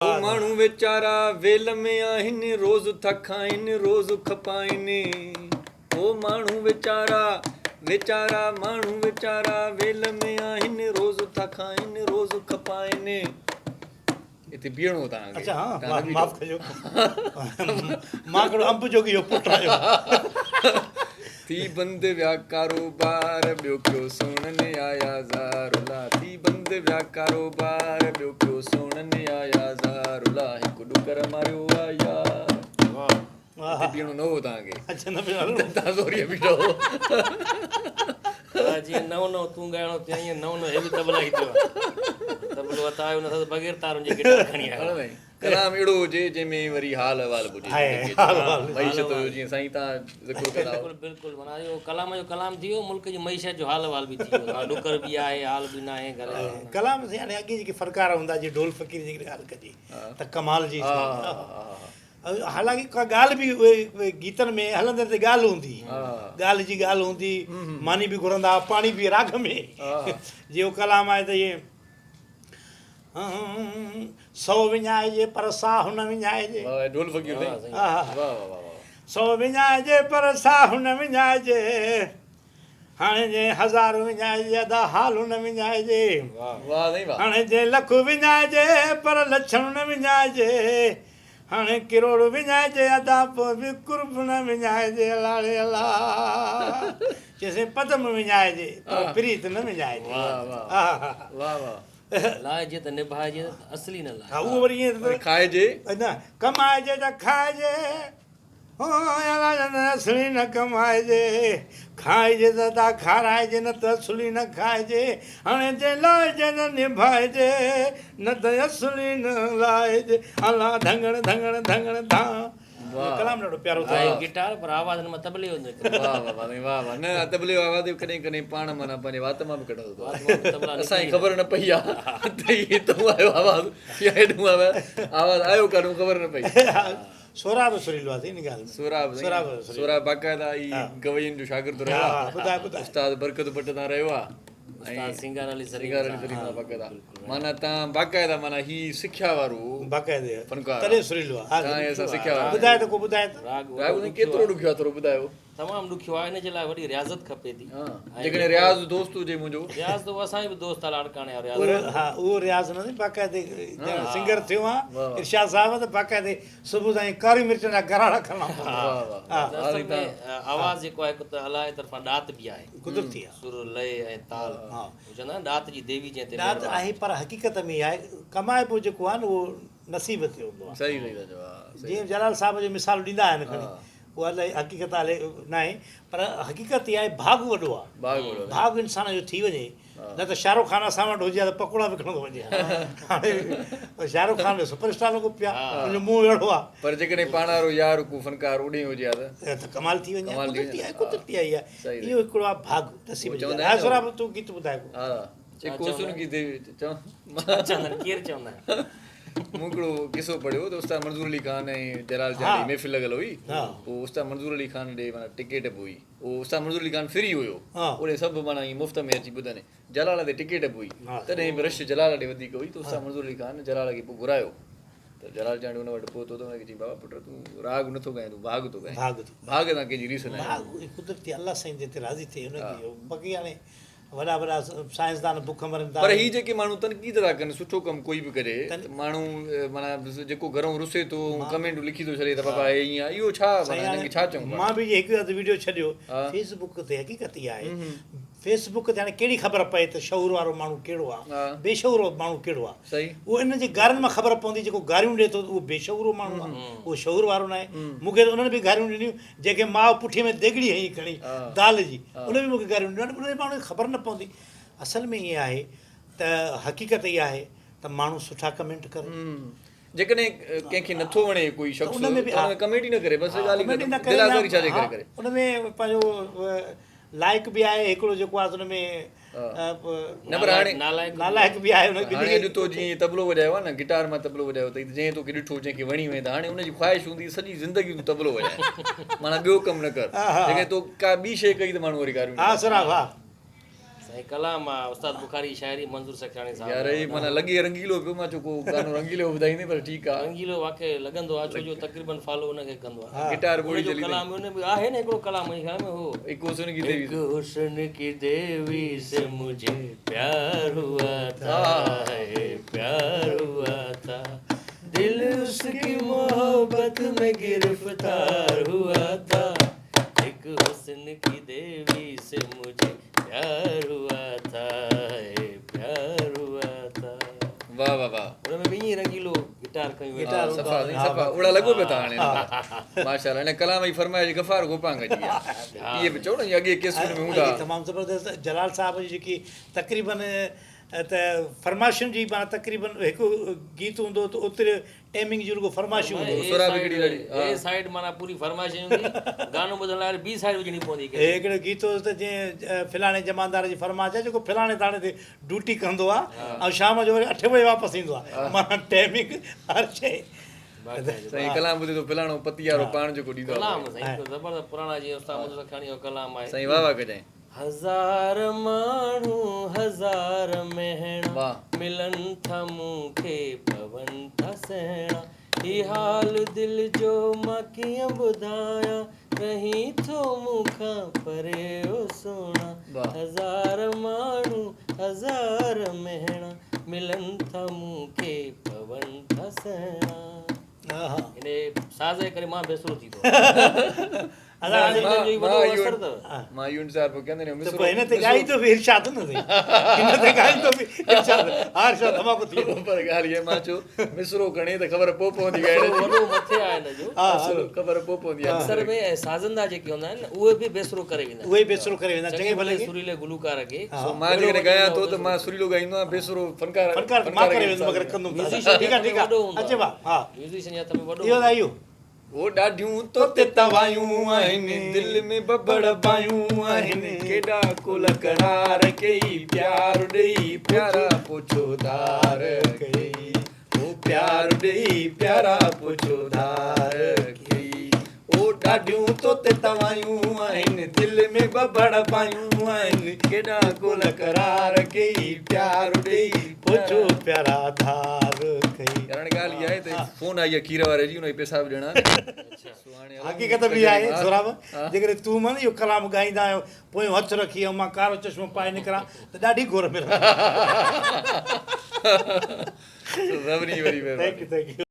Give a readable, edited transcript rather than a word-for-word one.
او ماڻهو ويچارا ويل ۾ آهن روز ٿا کائن روز کپائن او ماڻهو ويچارا ويچارا ماڻهو ويچارا ويل ۾ آهن روز ٿا کائن روز کپائن هتي بيهڻو هو توهان کي اچا ها معاف ڪجو مان ڪهڙو انب جوڳي جو پٽ آهيان. ٿي بند ويا ڪاروبار ٻيو ڪيو سوڻن آيا زار الا ٿي بند ويا ڪاروبار ٻيو ڪيو سوڻن آيا زار الا هڪ ڏڪر ماريو آ يار. واهه هتي بيهڻو نه هو توهان کي. اڇا نه بيهڻو. توهان زوريء بيٺا هو. ادا جيئن نئون نئون تون ڳائڻو ٿيو ائين نئون نئون هي به طبلائي ٿيو آهي. طبلو هٿ آيو نه اٿس بغير تارن جي گٽار کڻي آيو آهي. ڪلام اهڙو هجي جنهن ۾ وري حال احوال به هجي زندگيء جو معيشت جو جيئن سائين توهان ذڪر ڪندا هئو. بلڪل بلڪل معنيٰ اهو ڪلام جو ڪلام ٿي ويو ملڪ جي معيشت جو حال احوال به ٿي ويو ها ڏڪر به آهي حال به ناهي گهر جو ڪلام سائين هاڻي اڳي جيڪي فنڪار هوندا جيئن ڍول فقير جي ڳالهه ڪجي ته ڪمال جي حالانڪه ڪا ڳالهه به اهي گيتن ۾ هلندڙ تي ڳالهه هوندي ڳالهه جي ڳالهه هوندي ماني به گهرندا پاڻي به راڳ ۾ جي اهو ڪلام آهي ته ائين سو وڃائجي پر ساهه نه وڃائجي. واهه ڍول فقير سائين واهه واهه واهه. سو وڃائجي پر ساهه نه وڃائجي. هاڻي جي هزار وڃائجي ادا حال نه وڃائجي. واهه سائين واهه. هاڻي جي لک وڃائجي پر لڇڻ نه وڃائجي. هاڻي ڪروڙ وڃائجي ادا پوء به قرب نه وڃائجي الا ڙي الا. چيسين پدم وڃائجي پر پريت نه وڃائجي. واهه واهه واهه واهه. لائجي ته نڀائجي نه ته اصلي نه لائجي. ها اهو وري ائين ته کائجي. نه ڪمائجي ته کائجي هو الا نه اصلي نه ڪمائجي کائجي ته ادا کارائجي نه ته اصلي نه کائجي هاڻي جي لائجي ته نڀائجي نه ته اصلي نه لائجي الا ڌڱڻ ڌڱڻ ڌڱڻ ڌان. واھ ڪلام ڏاڍو پيارو اٿو. آهي گٽار پر آواز ان مان طبلي جو نڪري ٿو. واھ واھ سائين واھ واھ نه طبلي جو آواز ڪڏهن ڪڏهن پاڻ معنيٰ پنهنجي وات مان به ڪڍندو اٿو اسان کي خبر نه پئي آ ته هي هتون آيو آواز يا هيڏهون آيو آواز آيو ڪاڏهون خبر نه پئي. سهراب سريلو آ سائين ان ڳالهه ۾. سهراب سائين سهراب باقاعده هي گوين جو شاگرد رهيو آ استاد برڪت ڀٽ تان رهيو آ. استاد سينگار علي سليم سينگار علي سليم سان باقاعده معنيٰ تان باقاعده معنيٰ هي سکيا وارو باقاعده فنڪار تڏهن سريلو آ تان اسان سکيا وارا ٻڌاء ته ڪو ٻڌاء ته راڳ راڳ سائين ڪيترو ڏکيو آ ٿورو ٻڌايو. تمام ڏکيو آ ان جي لاء وڏي رياضت کپي ٿي ها جيڪڏهن رياض دوست هجي منهنجو رياض ته اسان جو به دوست آ لاڙڪاڻي وارو رياض ها اهو رياض نه باقاعده سنگر ٿيو آ ارشاد صاحب ته باقاعده صبح تائين ڪاري مرچن جا گراڙا کڻڻا پوندا ها اصل ۾ آواز جيڪو آهي هڪ ته الله جي طرفان ڏات به آهي قدرتي آهي سر لئي ۽ تال ها چوندا آهن ڏات جي ديوي جنهن تي ڏات آهي پر حقيقت ۾ اها آهي ڪمائبو جيڪو آهي نه اهو نصيب تي هوندو آهي صحيح صحيح ٿا چئو ها جيئن جلال صاحب جو مثال ڏيندا آهن کڻي اها الائي حقيقت الائي ناهي پر حقيقت اها آهي ڀاڳ وڏو آهي ڀاڳ وڏو آهي ڀاڳ انسان جو ٿي وڃي نه ته شاهه رخ خان اسان وٽ هجي ها ته پڪوڙا وڪڻندو وڃي ها. هاڻي شاهه رخ خان سپر اسٽار لڳو پيو آهي ان جو منهن اهڙو آهي. پر جيڪڏهن پاڻ وارو يار ڪو فنڪار اوڏي هجي ها ته. ته ڪمال ٿي وڃي ها. قدرتي آهي قدرتي آهي اها. اهو هڪڙو آهي ڀاڳ نصيب جي ڳالهه آهي. ها سهراب تون گيت ٻڌاء ڪو. ها چي ڪوسن ڪي ديوي چون. چوندا آهن ڪير چوندا آهن. مون هڪڙو قصو پڙهيو ته استاد منظور علي خان ۽ جلال چانڊيي جي محفل لڳل هئي پوء استاد منظور علي خان ڏي معنيٰ ٽڪيٽ به هئي. اهو استاد منظور علي خان فري هيو اوڏي سڀ معنيٰ ائين مفت ۾ اچي ٻڌن جلال تي ٽڪيٽ به هئي تڏهن به رش جلال ڏي وڌيڪ هئي ته استاد منظور علي خان جلال کي پوء گهرايو ته جلال چانڊيو ان وٽ پهتو ته ان کي چيائين بابا پٽ تون راڳ نٿو ڳائين تون ڀاڳ ٿو ڳائين ڀاڳ تان ڪنهن جي ريس ناهي ڀاڳ قدرتي الله سائين جنهن تي راضي ٿئي ان کي باقي هاڻي وڏا وڏا سائنسدان بک مرن ٿا. پر هي جيڪي ماڻهو تنقيد ٿا ڪن سٺو ڪم ڪوئي به ڪري ته ماڻهو معنيٰ جيڪو گهرئون رسي ٿو ۽ ڪمينٽون لکي ٿو ڇڏي ته بابا هي ائين آهي اهو ڇا معنيٰ هنن کي ڇا چئون پاڻ. مان به هڪ اڌ وڊيو ڇڏيو فيس بڪ تي حقيقت اها آهي فيس بڪ تي هاڻي ڪهڙي خبر پئي ته شعور وارو ماڻهو ڪهڙو آهي بي شعور ماڻهو ڪهڙو آهي اهو انهن جي گارين مان خبر پوندي جيڪو گاريون ڏي ٿو اهو بي شعورو ماڻهو آهي اهو شعور وارو ناهي مون کي ته انهن به گاريون ڏنيون جنهن کي ماء پٺيء ۾ ديڳڙي هنئي کڻي دال جي، ان به مون کي گاريون ڏنيون. هاڻي انهن ماڻهن کي خبر نه پوندي. اصل ۾ ائين آهي ته حقيقت اها آهي ته ماڻهو سٺا ڪمينٽ ڪري. جيڪڏهن ڪنهن کي نٿو وڻي ڪوئي شخص ته ان ۾ ڪمينٽ ئي نه ڪري بس ڳالهه ئي ختم. دل آزاري ڇا جي ڪري ڪري. ان ۾ پنهنجو لائق به آهي هڪڙو جيڪو آهي ان ۾ نه پر هاڻي نالائق به آهي ان هاڻي اڄ تو جيئن هي طبلو وڄايو آهي نه گٽار مان طبلو وڄايو اٿئي ته جنهن توکي ڏٺو جنهن کي وڻي وئين ته هاڻي ان جي خواهش هوندي سڄي زندگي تون طبلو وڄائين معنيٰ ٻيو ڪم نه ڪر جيڪڏهن تو ڪا ٻي شيء ڪئي ته ماڻهو وري گاريون ها سهراب ها. سائين ڪلام آ استاد بخاري جي شاعري منظور سکياڻي صاحب يار هي معنيٰ لڳي رنگيلو پيو مان چيو ڪو گانو رنگيلو ٻڌائيندي پر ٺيڪ آ. رنگيلو واقعي لڳندو آ ڇو جو تقريبن فالو ان کي ڪندو آ. گٽار ان ٻوڙي جو چلي ڪلام ان به آهي نه هڪڙو ڪلام منهنجي خيال ۾ هو. هڪ حسن ڪي ديوي هڪ حسن ڪي ديوي سي مجهي پيار هوا ٿا هي پيار هوا ٿا دل اس ڪي محبت ۾ گرفتار هوا ٿا هڪ حسن ڪي ديوي سي مجهي پيار هوا ٿا هي پيار هوا ٿا. واه واه واه. ان ۾ به ائين رنگيلو گٽار کنيو ويٺو آهي. صفا سائين صفا اوڙا لڳو پيو ٿا هاڻي ماشاءالله هن ڪلام جي فرمائش غفار گوپانگ جي آهي اهي به چئو نه اڳي ڪيسٽن ۾ هوندا. تمام زبردست جلال صاحب جي جيڪي تقريبن ته فرمائشن جي معنيٰ تقريبن هڪ گيت هوندو ته اوتري ٽيمنگ جون رڳو فرمائشون هونديون هيون. سهراب هڪڙي لڙي ها. اي سائيڊ معنيٰ پوري فرمائش هوندي گانو ٻڌڻ لاء وري ٻي سائيڊ وجهڻي پوندي ڪنهن کي. هڪڙو گيت هوس ته جنهن فلاڻي جمعدار جي فرمائش آهي جيڪو فلاڻي ٿاڻي تي ڊيوٽي ڪندو آهي ۽ شام جو وري اٺين بجي واپس ايندو آهي معنيٰ ٽيمنگ هر شيء. سائين ڪلام ٻڌي ٿو فلاڻو پتيارو پاڻ جيڪو ڏيندو آهي. ڪلام سائين زبردست پراڻا جيئن استاد منظور سکياڻي جو ڪلام آهي. سائين واه واه ڪجانء. هزار ماڻهو هزار مهڻا ملن ٿا مون کي پون ٿا سهڻا هي حال دل جو مان ڪيئن ٻڌايان رهين ٿو مون کان پري او سهڻا هزار ماڻهو هزار مهڻا ملن ٿا مون کي پون ٿا سهڻا. هن ساز جي ڪري مان بيسرو ٿي ٿو وڃان. مان اهو انتظار پيو ڪيان ته پوء هن تي ڳائيندو به ارشاد نه سهي هن تي ڳائيندو به ارشاد ها ارشاد ڌماڪو ٿي ويندو. پر ڳالهه اها مان چيو مصرو کڻي ته خبر پوء پوندي ڳائڻ جي. وڏو مٿي آهي هن جو. اصل خبر پوء پوندي آهي. اڪثر ۾ ۽ سازندا جيڪي هوندا آهن اهي به بيسرو ڪري ويندا آهن. اهي بيسرو ڪري ويندا آهن چڱي ڀلي سريلي گلوڪار کي. سو مان جيڪڏهن ڳايان ٿو ته مان سريلو ڳائيندو آهيان بيسرو فنڪار فنڪار مان ڪري ويندو مگر ڪندم ته ٺيڪ آهي ٺيڪ آهي اچي ڀاء ها ميوزيشن جي هٿ ۾ وڏو اهو اهو. او ڏاڍيون توتي توايون آهن، دل ۾ ڀڀڙ باهيون آهن، ڪيڏا قول قرار ڪيئي، پيار ڏيئي پيارا پوء ڇو ڌار ڪيئي، او پيار ڏيئي پيارا پوء ڇو ڌار ڪيئي، او ڏاڍيون توتي توايون آهن، دل ۾ ڀڀڙ باهيون آهن، ڪيڏا قول قرار ڪيئي، پيار ڏيئي پوء ڇو پيارا ڌار ڪيئي. يار هاڻي ڳالهه اها آهي ته فون آئي آهي کير واري جي ان کي پئسا به ڏيڻا آهن سو هاڻي حقيقت به اها آهي سهراب جيڪڏهن تون من اهو ڪلام ڳائيندا آهيو پويون هٿ رکي ۽ مان ڪارو چشمو پائي نڪران ته ڏاڍي گهور ملندي. سڀني جي وڏي مهرباني. Thank you thank you.